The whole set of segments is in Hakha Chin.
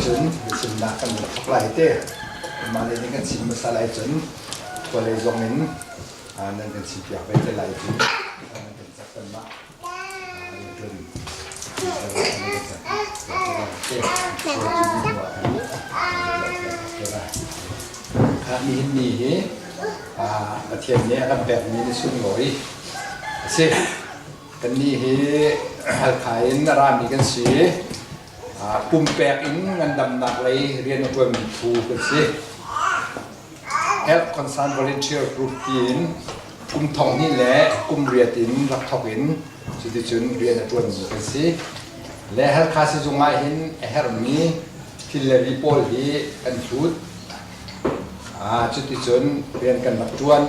Cun biachimnak kan rak thawk lai te. Mah lei nih kan chim hmasa lai cun khualei zong in nan kan chimpiak ve te lai ti nan kan cak kanmah cun Nihin ni hi Pathian nih a kan pekmi ni sunglawi a si. Kannih hi Halkha in a rami kan si. Pumpek in ngandamnak lei rian a ṭuanmi phu kan si. Health Concern Volunteer Group tiin kum thong hnih le kum riat in rak thawk in cuticun rian a ṭuanmi kan si. Le Halkha sizung ah hin a herhmi thil le ri pawl hi kan hlut. Cuticun rian kan rak ṭuan.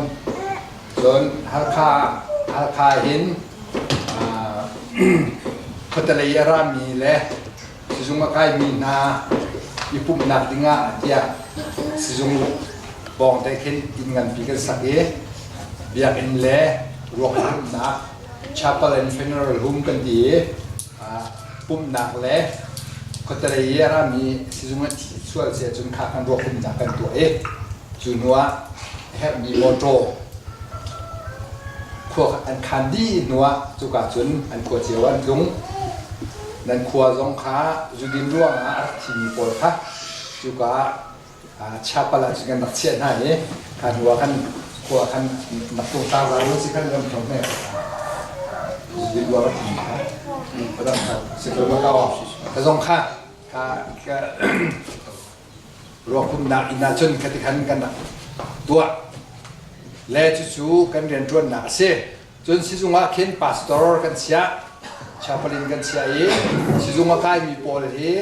Cun Halkha Halkha hin khuatelei a rami le sizung a kaimi hna i pumhnak dingah tiah sizung pawng te khin inn nganpi kan sak i biakinn le ruak pumhnak chapel and funeral home kan ti i pumhnak le khuatelei i a rami sizung a thi sual si ahcun kha kan ruak pumhnak kan tuah i cu hnu ah herhmi mawṭaw khua an khan dih hnuah cuka cun an khua cio an tlung. Nan khua zong kha zudin ruangah a rak thimi pawl kha cuka chapel ah cun kan rak chiah hna i kha hnuah khan khua khan rak tlung tlangval lu si khan ram thong he zudin ruang a thimi kha padang kha si ko ma ka zong kha kha Ruakhumnak inn ah cun khati khan kan rak tuah. Le cucu kan rianṭuannak a si. Cun sizung ah khin pastor kan chiah, chaplain kan chiah i sizung a kaimi pawl hi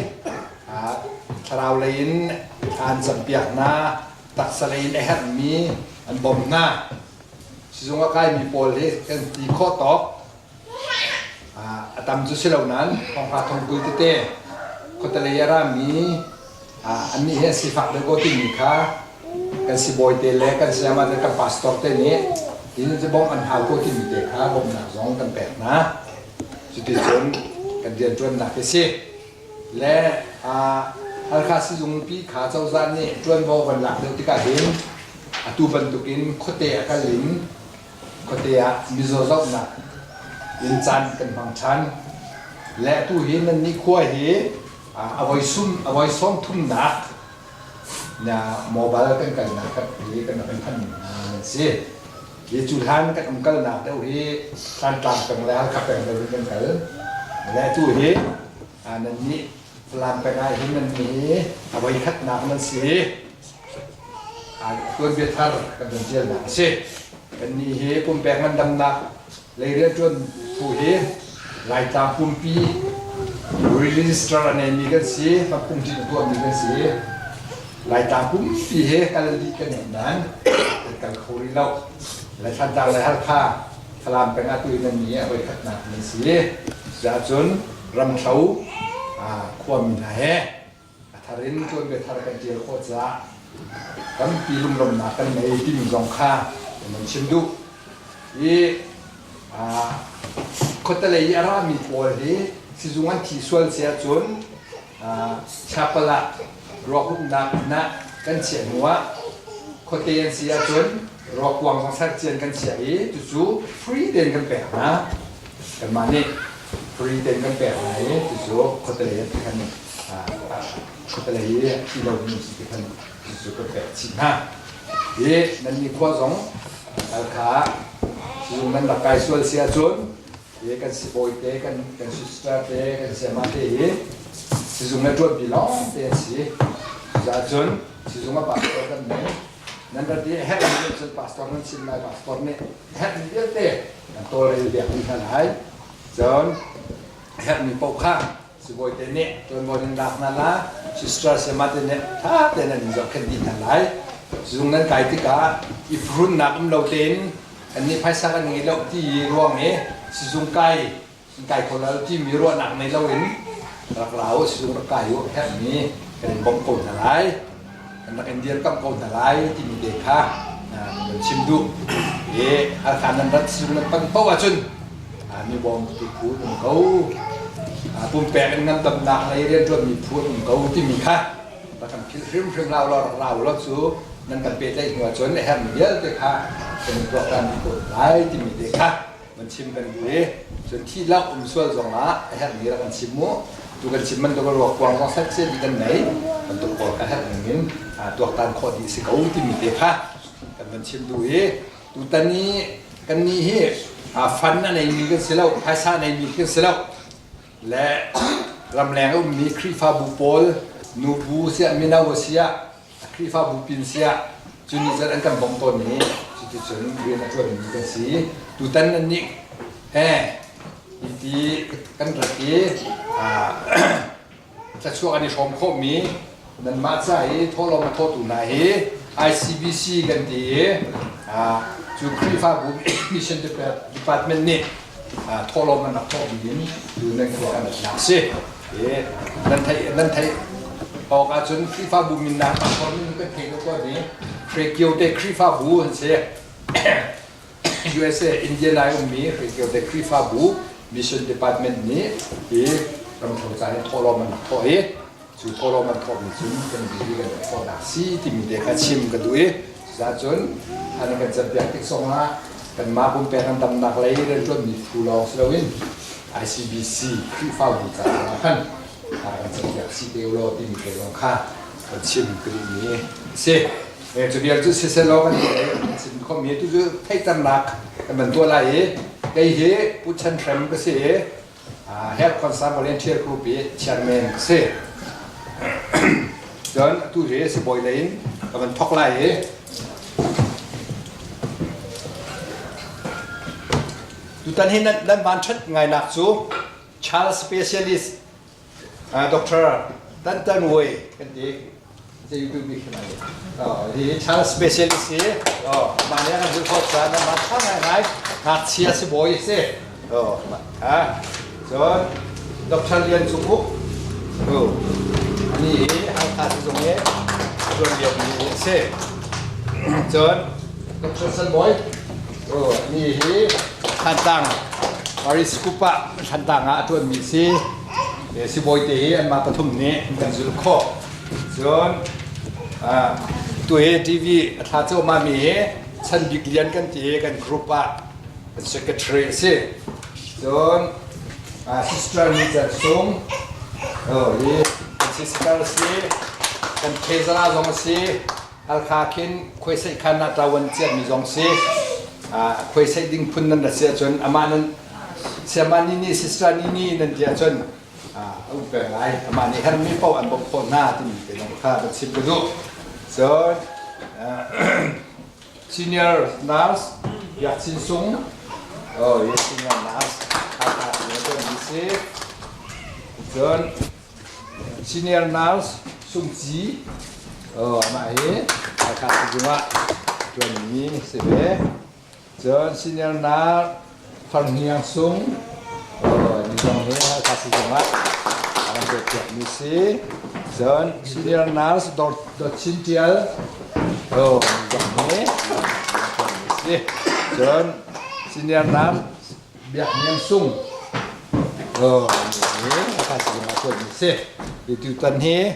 thlarau lei in thla an campiak hna, taksa lei in a herhmi an bawmh hna. Sizung a kaimi pawl hi kan ti khawh tawk A tam cu si lo nain thonghra thongkul tete khuatelei a rami annih hi an sifak deuh ko timi kha kan sibawi te le kan sayama le kan pastor te nih tin cu bawmh an hau ko timi te kha bawmhnak zong kan pek hna. Cuticun kan rianṭuannak hi si. Le Halkha sizungpi kha cozah nih ṭuanvo van lak deuh tikah hin atu bantukin khuate a kal in Khuate ah mizaw zohnak in caan kan hmang ṭhan. Le atu hi nannih khua hi a voi sum a voi sawm thumnak na mobile kan kalnak kan hi kan rak in phan nan si. Hi cu hlan kan um kalnak deuh hi Thantlang peng le Halkha peng deuh in kan kal. Le atu hi nannih Falam peng ah hin nannih hi a voi khatnak nan si. Tuanbia thar kan kan ṭialnak a si. Kannih hi pumpek ngandamnak lei rianṭuan phu hi Laitlang pumpi register a neimi kan si, pumṭin a tuahmi kan si. Laitlang pumpi he kal dih kan duh nain kan kal kho rih lo. Le Thantlang le Halkha, Falam peng ah tu in nan nih a voikhatnak nan si. Cucaah Ramthlo khuami hna he A thar in tuanbia thar kan ṭial khawh caah tampi lunglawmhnak kan ngei timi zong kha kan van chim duh. I khuatelei i a rami pawl hi sizung an thi sual si ahcun chapel ah ruakhumhnak inn ah kan chiah hnu ah khuate an si ahcun ruakuang zong sercian kan chiah i cucu free tein kan pek hna. Kanmah nih free tein kan pek hna i cucu khuatelei an kan khuatelei i thi lo mi si ti khan cucu kan pek chih hna. Hi nan ni khua zong kha sizung nan rak kai sual si ahcun hi kan sibawi te kan kan sister te kan sayama te hi sizung le ṭuanpi lawng te an si. Cucaah cun sizung a pastor kan nei. Nan rat i herh mi cun pastor nan chim lai pastor nih herhmi vialte kan tawlrel piak dih hna lai. Cun herhmi paoh kha sibawi te nih ṭuanvo nan lak hna la, sister sayama te nih ṭha tein an in zohkhenh dih hna lai. Zung nan kai tikah i phuhrunnak um lo tein annih phaisa kan ngei lo ti ruang i sizung kai in kai kho lo timi ruahnak nei loin rak la u sizung rak kai u herhmi kan in bawmh ko hna lai. Kan rak in dirkamh ko hna lai timi te kha kan chim duh. I Halkha nan rat sizung nan pan paoh ahcun mi bawmtu phu nan ko. Pumpek in ngandamnak lei rianṭuanmi phu an um ko timi kha rak kan philh hrimhrim hlah ulaw rak ra ulaw cu nan kan pehtlaih hnu ahcun a herhmi vialte kha kan in tuaktan dih ko lai timi te kha van chim kan duh i cun thih-lak um sual zongah a herhmi rak kan chim mu. Tu kan chim bantuk ruak kuang zong set dih kan nei bantuk pawl kha herh ning in tuaktan khawh dih si ko timi te kha kan van chim duh i tutan i kannih hi fund a neimi kan si lo, phaisa a neimi kan si lo. Le ramleng a ummi Khrihfabu pawl nubu siah mino siah Khrihfabu pin siah cu nih cun an kan bawmh tawn i cuticun rian a ṭuanmi kan si. Tutan nan nih he ti kan rat i thluachuah kan i hrawm khawhmi nanmah ca i thawhlawm a thawhtu hna hi ICBC kan ti i cu Khrihfabu Mission Department nih thawhlawm an rak thawhmi in tu nan khua kan ratnak si. Nan theih nan theih awk ahcun Khrihfabu minnak pastor min kan thei ko ni Hrekio te Khrihfabu an si. USA Indian ai ummi Hrekio te Khrihfabu Mission Department nih hi ramthlo ca in thawhlawm an rak thawh i cu thawhlawm an thawhmi cun kan bi kan rak thawhnak si timi te kha chim ka duh i cucaah an kan campiak tik zongah kanmah pumpek an damnak lei rianṭuanmi phu lawng si loin ICBC Khrihfabu caah khan kan campiak si te ulaw timi te zong kha kan chim ka duhmi a si. Cu vial cu siselaw kan chim khomi tu cu theihternak kan van tuah lai i kei hi Pu Chan Hrem ka si i Health Concern Volunteer Group i chairman ka si. Cun atu hi sibawi lei in ka van thawk lai i tutan hi nan van ṭhat ngainak cu child specialist Doctor Tan Tan Wei kan ti. Hi child specialist hi mah nih kan zulh khawh caah nan ṭha ngaingai ngakchia sibawi a si. Cun Dr. Lian Cung Uk ani hi Halkha sizung i ṭuan liomi a si. Cun Dr. San Bawi ani hi Thantlang Paris Kupa Thantlang ah a ṭuanmi a si. Sibawi te hi anmah pathum nih an kan zulh khawh. Cun tu hi TV a thla cuahmah mi hi Chan Bik Lian kan ti i kan group ah kan secretary a si. Cun Sister Ni Cer Sung hi kan sister a si. Kan treasurer zong a si. Halkha khin khuaisaih khan ah ṭawan ciahmi zong si. Khuaisaih ding phun nan rat si ahcun amah nan Siama Nini Sister Nini nan ti ahcun a um peng lai. Amah nih hermi paoh an bawmh khawh hna timi te zong kha kan chim ka duh. Cun senior nurse Biak Cin Sung oh yes senior nurse Hakha ti si. Cun Senior nurse Sung Ci amah hi Hakha sizung ah ṭuanmi si ve. Cun senior nurse Far Hniang Sung ni zong hi Hakha sizung ah a rak tuahpiakmi si. Cun senior nurse Dawt Chin Ṭial ni zong hi ṭuanmi si. Cun senior nurse Biak Hniang Sung si. Tutan hi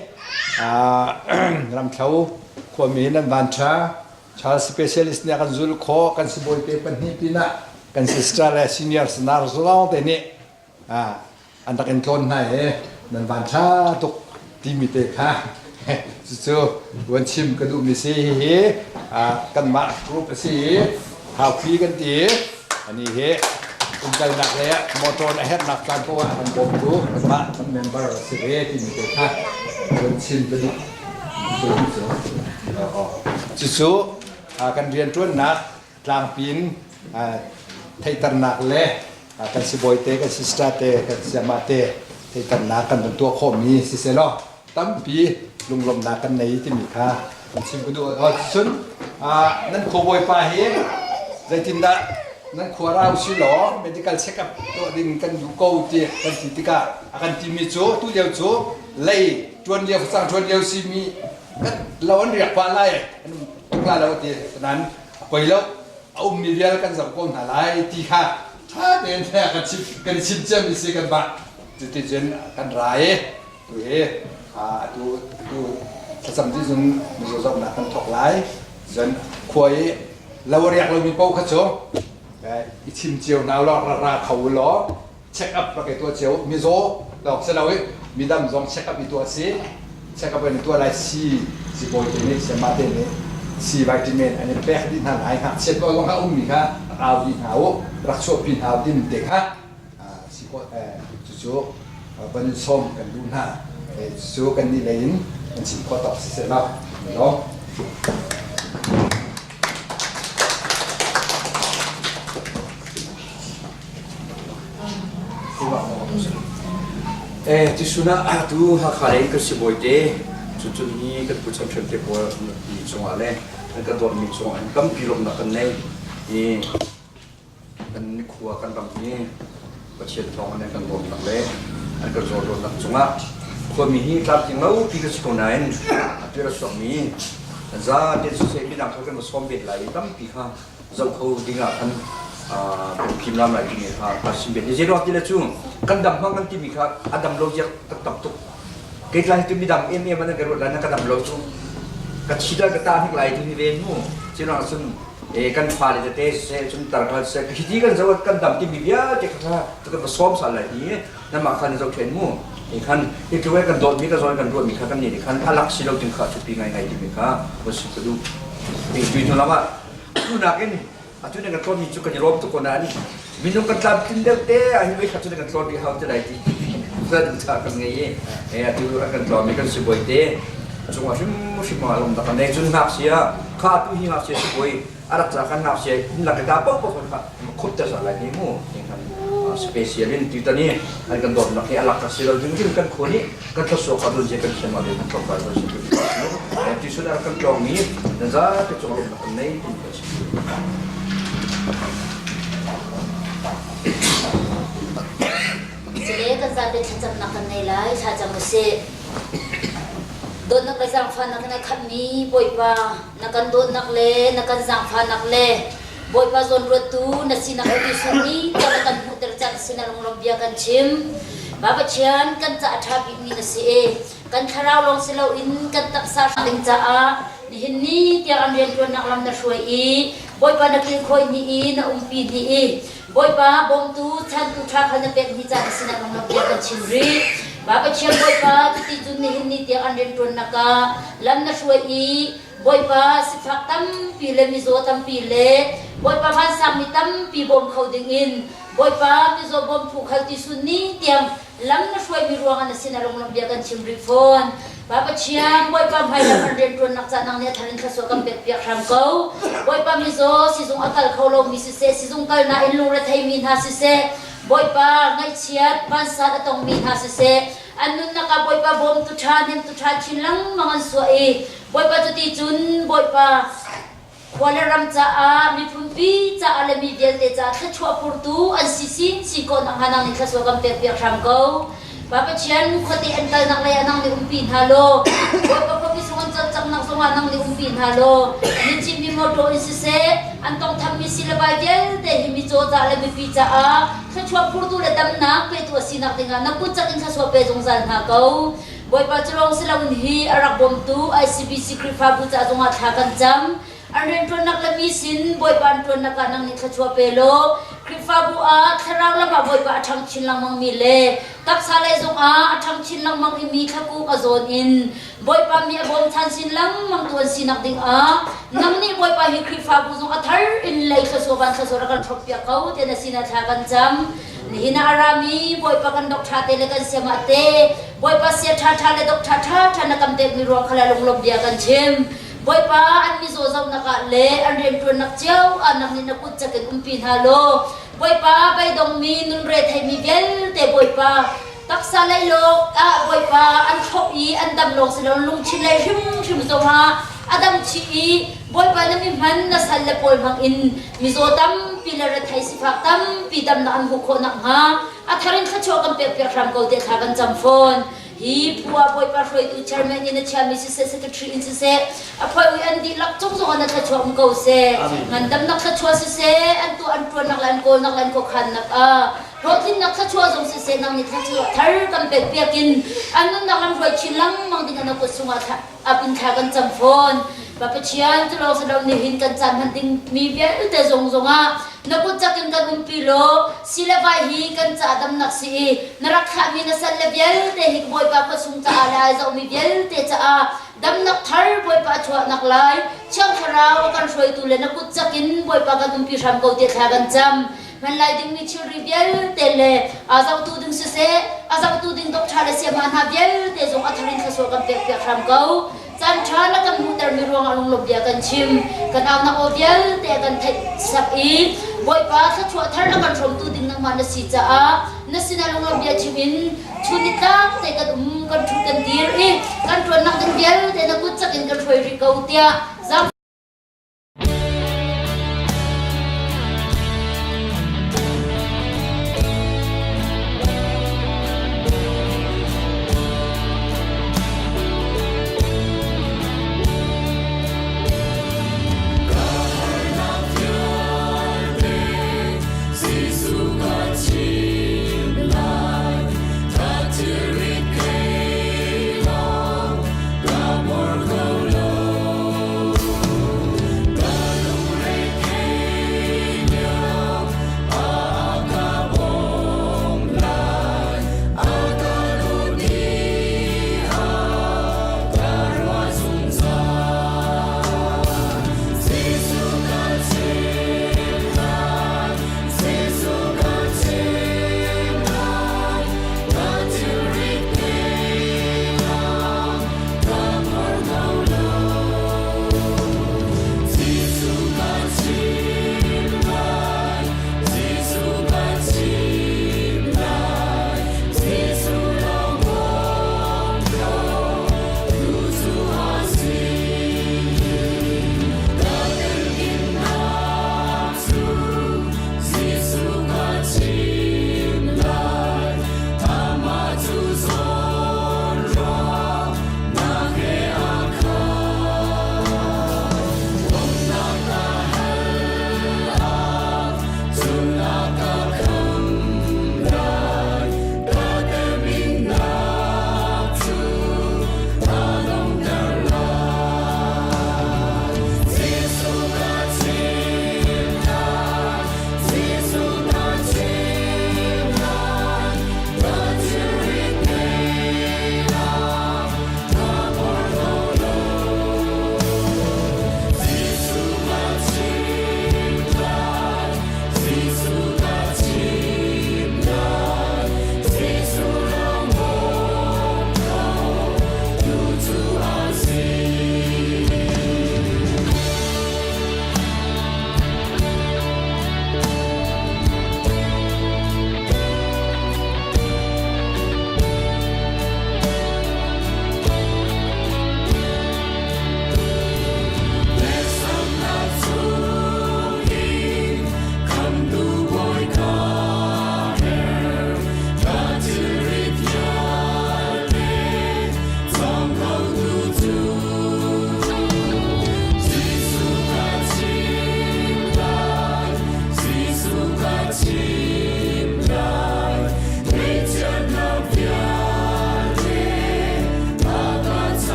Ramthlo khuami nan van ṭha. Child specialist nih a kan zulh khawh. Kan sibawi te pahnih pinah kan sister le senior nurse lawng te nih an rak in tlawn hna i nan van ṭha tuk timi te kha cucu van chim ka duhmi si. Hihi kanmah group a si i Haupi kan ti i ani hi umkalnak le motor a herhnak caan paoh ah kan bawmtu kanmah kan member a si ve timi te kha van chim ka duh. Cucu kan rianṭuannak tlangpi in theihternak le kan sibawi te, kan sister te, kan sayama te theihternak kan van tuah khawhmi sisehlaw tampi lunglawmhnak kan nei timi kha kan chim ka duh. Cun nan khuabawipa hi zeitindah nan khua ra usih law medical check-up tuah ding kan duh ko ti kan ti tikah a kan timi cu tu lio cu lei ṭuan lio facang ṭuan lio simi kan lo an riak pah lai an um tuk lai lo ti nain a poi lo a ummi vial kan zoh ko hna lai ti kha ṭha tein kan chim kan chim ciami si kan bah. Cuticun kan ra i tu hi atu atu thlacam dih cun mizaw zohnak kan thawk lai. Cun khua i lo a riak lomi paoh kha cu i chim cio hna law ra ra kho u law check up rak i tuah cio mizaw lawng si lo i midam zong check up i tuah si check up in tuah lai si sibawi te nih sayama te nih si vitamin an in pek dih hna lai ngakchia ko zong kha ummi kha rak au dih hna u rak chuahpi hna u timi te kha si cucu van in sawm kan duh hna cucu kan nih lei in kan chim khawh tawk si seh law law Tisun ah atu Hakha lei kan sibawi te cucun hi kan pu Chan Hrem te pawl mi cungah le an kan dawtmi cungah hin tampi lawmhnak kan nei. Hi kan khua kan ram hi Pathian thawng in an kan dawtnak le an kan zawrdawtnak cungah khuami hi tlamtling lo pi kan si ko nain atu a chuakmi zaten siseh midang kha kan va sawm bet lai i tampi kha zoh kho ding ah khan kan phim lam lai timi kha ka sim bet ni zeiruang ti le cu kan dam hmang kan timi kha a dam lo ziak taktak tuk kei tlai tu midang em em an ka ruat lai na ka dam lo cu ka thi dal ka ta hnik lai tu hi ven mu cinang cun e kan fale tete se cun tar khal se hi ti kan zo kan dam timi vialte kha ka kan sawm sal lai hi namah khan zo then mu ni khan hi tluai kan dawt mi ka zawn kan ruat mi kha kan ni khan alak si lo ting kha chupi ngai ngai timi kha va su ka du tu hnu lam ah atu nakin atu na kan tlawn mi cu kan i lawm tuk ko nain minung kan tlamtlin deuh te ah hin voi khat cu na kan tlawn rih hau te lai ti kan ca kan ngei i e atu an kan tlawn mi kan sibawi te cungah hrimhrim ah lawm tak kan nei cun ngakchia kha atu hi ngakchia sibawi a rak ca kan ngakchia in lak ta paoh paoh kha khut te sa lai ni mu kan special in tutan i an kan dawtnak hi a lak si lo ding ding kan khua nih kan thluachuah kha dun kan thiam ah kan tlawmpal kan si ti sun kan tlawng mi nan za te cung lawmnak kan nei tin kan si. Sile kan zapi thlacamnak kan nei lai thlacam usih. Dawtnak le zaangfahnak in a khatmi Bawipa na kan dawtnak le na kan zaangfahnak le Bawipa zawnruattu na sinak le Jesuh nih tiah na kan hmuhter cang sin a lunglawm bia kan chim. Pa Pathian kan ca a ṭha bikmi na si i kan thlarau lawng si loin kan taksa ding caah nihin ni tiang an rianṭuannak lam na hruai i Bawipa na kilkhawi ni i na umpi ni i Bawipa bawmtu chantu ṭha kha na pek ni caan na sinah lunglawm bia kan chim rih. Pa Pathian Bawipa cuti cun nihin ni tiang an rianṭuannak ah lam na hruai i Bawipa sifak tampi le mizaw tampi le Bawipa vansangmi tampi bawm kho dingin Bawipa mizaw bawmtu khal ti sun ni tiang lam na hruaimi ruangah na sin a lunglawmh bia kan chim rih fawn. Pa Pathian, Bawipa hmailam an rianṭuannak ca nang nih a thar in thluachuah kan pekpiak hram ko. Bawipa mizaw sizung a kal kho lomi siseh, sizung kal nain lungretheimi hna siseh, Bawipa ngaihchiat vansat a tongmi hna siseh, an nunnak ah Bawipa bawmtu ṭha, hnemtu ṭha chin lengmang an suah i Bawipa cuti cun Bawipa khua le ram caah miphunpi caah le mi vialte caah thluachuah purtu an si sinsin ko nakhnga nang nih thluachuah kan pekpiak hram ko. Pa Pathian khuate an kalnak lei ah nang nih umpi hna law Bawipa khuapi sung an cawlcanghnak zongah nang nih umpi hna law an i citmi mawṭaw in siseh an tongthammi si le vai vialte hi micaw ca le mipi caah thluachuah phurtu le damnak petu a sinak dingah na kut cak in thluachuah pe zungzal hna ko. Bawipa cu lawng si loin hi a rak bawmtu ICBC Khrihfabu ca zongah thla kan cam. An rianṭuannak le mi sin Bawipa an ṭuannak ah nang nih thluachuah pe law Khrihfabu ah thlarau lam ah Bawipa a ṭhang chin lengmangmi le taksa lei zongah a ṭhang chin lengmang i mi thlakuk a zawn in Bawipa mi a bawmchan sin lengmang tu an sinak dingah nang nih Bawipa hi Khrihfabu zong a thar in lei thluachuah van thluachuah rak kan hrawmpiak ko tiah na sinah thla kan cam. Nihin ah a rami Bawipa kan dok ṭha te le kan siamah te Bawipa sia ṭhaṭha le dok ṭha ṭhaṭha na kan pekmi ruang kha lunglawm bia kan chim. Bawipa an mizaw zohnak ah le an rianṭuannak cio ah nang nih na kut cak in umpi hna law Bawipa beidongmi nun retheimi vialte Bawipa taksa lei lawng ah Bawipa an thlop i an dam lawng si lo lungthin lei hrimhrim zongah a dam chih i Bawipa na mi hman na sal le pawl hmang in mizaw tampi le rethei sifak tampi damnak an hmuh khawh nakhnga a thar in thluachuah kan pekpiak hram ko tiah thla kan cam fawn. Hi phu ah Bawipa hruaitu chairman in a chiami siseh, secretary in siseh, a phuai ui an dihlak cung zongah na thluachuah um ko seh. Ngandamnak thluachuah siseh, an tuah an ṭuannak le an kawlnak le an khuakhannak ah hlawhtlinnak thluachuah zong siseh, nang nih thluachuah thar kan pek piak in an nunnak lam hruai chin lengmang ding na kut sungah ap in thla kan cam fawn. Pa Pathian cu lawng si lo nihin kan caan hman ding mi vialte zong zongah na kut cak in kan umpi law si le vai hi kan ca damnak si i na rak thlahmi na sal le vialte hi Bawipa khuasung caah le ai zohmi vialte caah damnak thar Bawipa a chuahnak lai Thiang Thlarau a kan hruaitu le na kut cak in Bawipa kan umpi hram ko tiah thla kan cam. Hman lai dingmi thilri vialte le a zohtu ding siseh, a zohtu ding doctor le sayama hna vialte zong a thar in thluachuah kan pekpiak hram ko. Caan ṭha na kan hmuhtermi ruangah lunglawmh bia kan chim. Kan aunak aw vialte a kan theihsak i Bawipa thluachuah thar a kan hrawmtu ding nangmah na si caah na sinah lunglawmh bia chim in chun nitlak te kan um, kan ṭhu kan dir i kan ṭuannak ding vialte na kut cak in kan hruai rih ko tiah.